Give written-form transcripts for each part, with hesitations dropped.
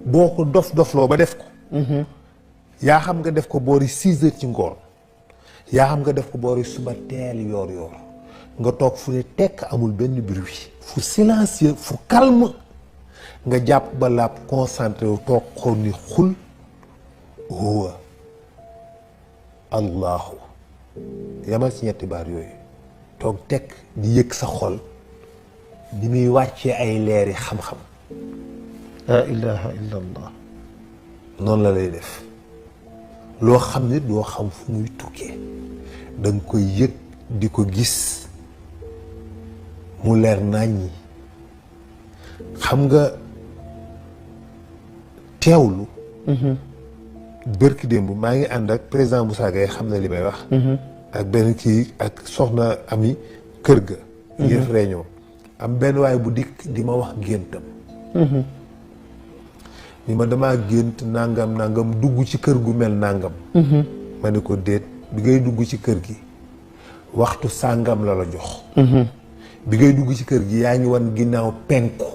boo ko dof-dofloo ba def ko yaa xam nga def ko boori 6 heures ci ngoon yaa xam nga def ko boori suba teel yoor nga toog fu ne tekk amul benn bruit fu silencieux fu calme nga jàpp ba laab concentré wu toog xool ni xul huwa allahu yamal ci ñetti baat yooyu toog tekk di yëg sa xol di muy wàccee ay leeri xam-xam la ilaha illa allah noonu la lay def loo xam ne doo xam fu muy tukkee danga koy yëg di ko gis mu leer naññi xam nga teewlu bërki démb maa ngi ànd ak président Moussa Gueye xam na li may wax ak benn kii ak soxna Ami kër ga ñu def réunion am benn waay bu dikk di ma wax géntam ni ma damaa gént nangam dugg ci kër gu mel nangam ma ne ko déet bi ngay dugg ci kër gi waxtu sàngam la jox bi ngay dugg ci kër gi yaa ngi wan ginnaaw penku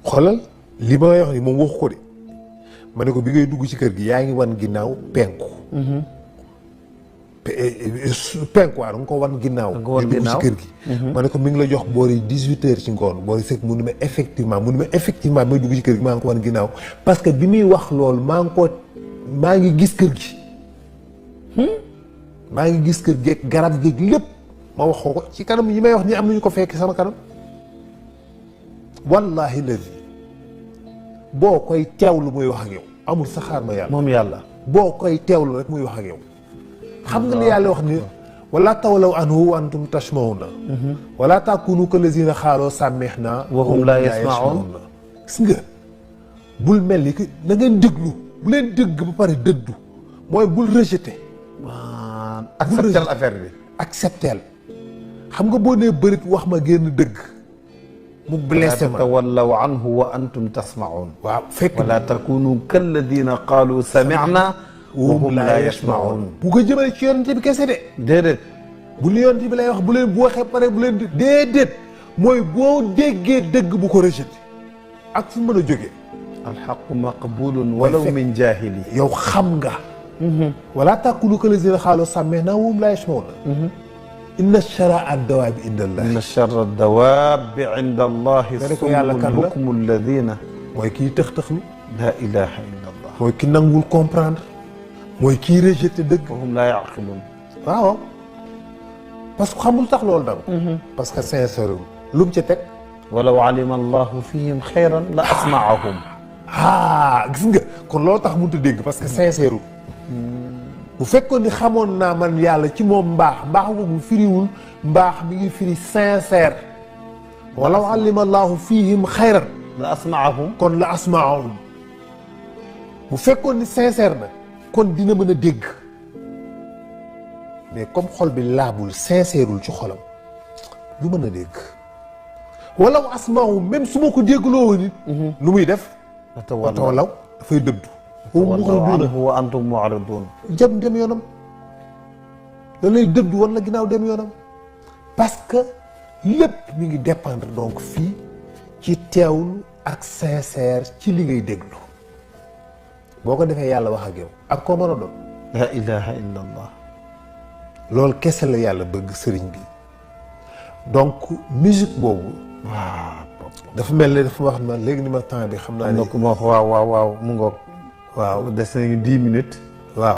xoolal li ma wax ni moom waxu ko de ma ne ko bi ngay dugg ci kër gi yaa ngi wan ginnaaw penku penku waaw da nga ko wan ginnaaw di dugg ci kër gi ma ne ko mi ngi la jox boori 18 heures ci ngoon boori sëkk mu ni ma effectivement bi may dugg ci kër gi maa ngi ko wan ginnaaw parce que bi muy wax loolu maa ngi gis kër gi maa ngi gis kër gi ak garab gi lépp ma wax ko ci kanam yi may wax ni am nañu ko fekk sama kanam wallahi lazi boo koy teewlu muy wax ak yow amul saxaar ma yàlla moom yàlla boo koy teewlu rek muy wax ak yow xam nga li yàlla wax ni wala tawlaw anhu wa antum tashmauna wala takunu kallazina xaaloo sàmmeexna wa hum la yasmaun gis nga bul mel ni que na ngeen déglu bu leen dégg ba pare dëddu mooy bul rejeté acceptel affaire bi acceptel xam nga boo nee bërit wax ma génn dëgg mu blessé ma tawallaw anhu wa antum tasmaun waaw fekk wala takunu kalladina qaalu samicna wa hum la yasmaun bu ko jëmale ci yonent bi kese de déedéet bu li yonent bi lay wax bu leen bu waxee pare bu leen déedéet mooy boo déggee dëgg bu ko rejeté ak fu mën a jógee alxaqu maqbulun walaw min jahili yow xam nga wala takunu kalladina qaalu samicna wa hum la yasmaun inna shara ad-dawaabi inda allah inna shara ad-dawaabi inda allahi summul bukmu alladina mooy kii tëx-tëxlu la ilaha illa allah mooy ki nangul comprendre mooy kii rejeté dëgg wa hum la yaqiluun waaw parce que xamul tax loolu dam parce que sincère lu mu ca teg walaw alima allahu fihim xayran la asmaahum gis nga kon loolu tax mënut a dégg parce que sincère bu fekkoon ni xamoon naa man yàlla ci moom mbaax boobu firiwul mbaax mi ngi firi sincère walaw alima allahu fihim xayran la asmaahum kon la asmaahum bu fekkoon ni sincère na kon dina mën a dégg mais comme xol bi laabul sincèreul ci xolam du mën a dégg walaw asmaahum même su ma ko déggloo woon it lu muy def watawallaw dafay dëddu wa antum mu'ridun dem yoonam da lay dëddu woon la ginnaaw dem yoonam parce que lépp mi ngi dépendre donc fii ci teewlu ak sincère ci li ngay déglu boo ko defee yàlla wax ak yow ak koo mën a doon la ilaha illa allah loolu kese la yàlla bëgg sëriñ bi donc musique boobu dafa mel ne dafa wax na léegi ni ma temps bi xam naa ne waaw mu ngoog waaw des nañu 10 minutes waaw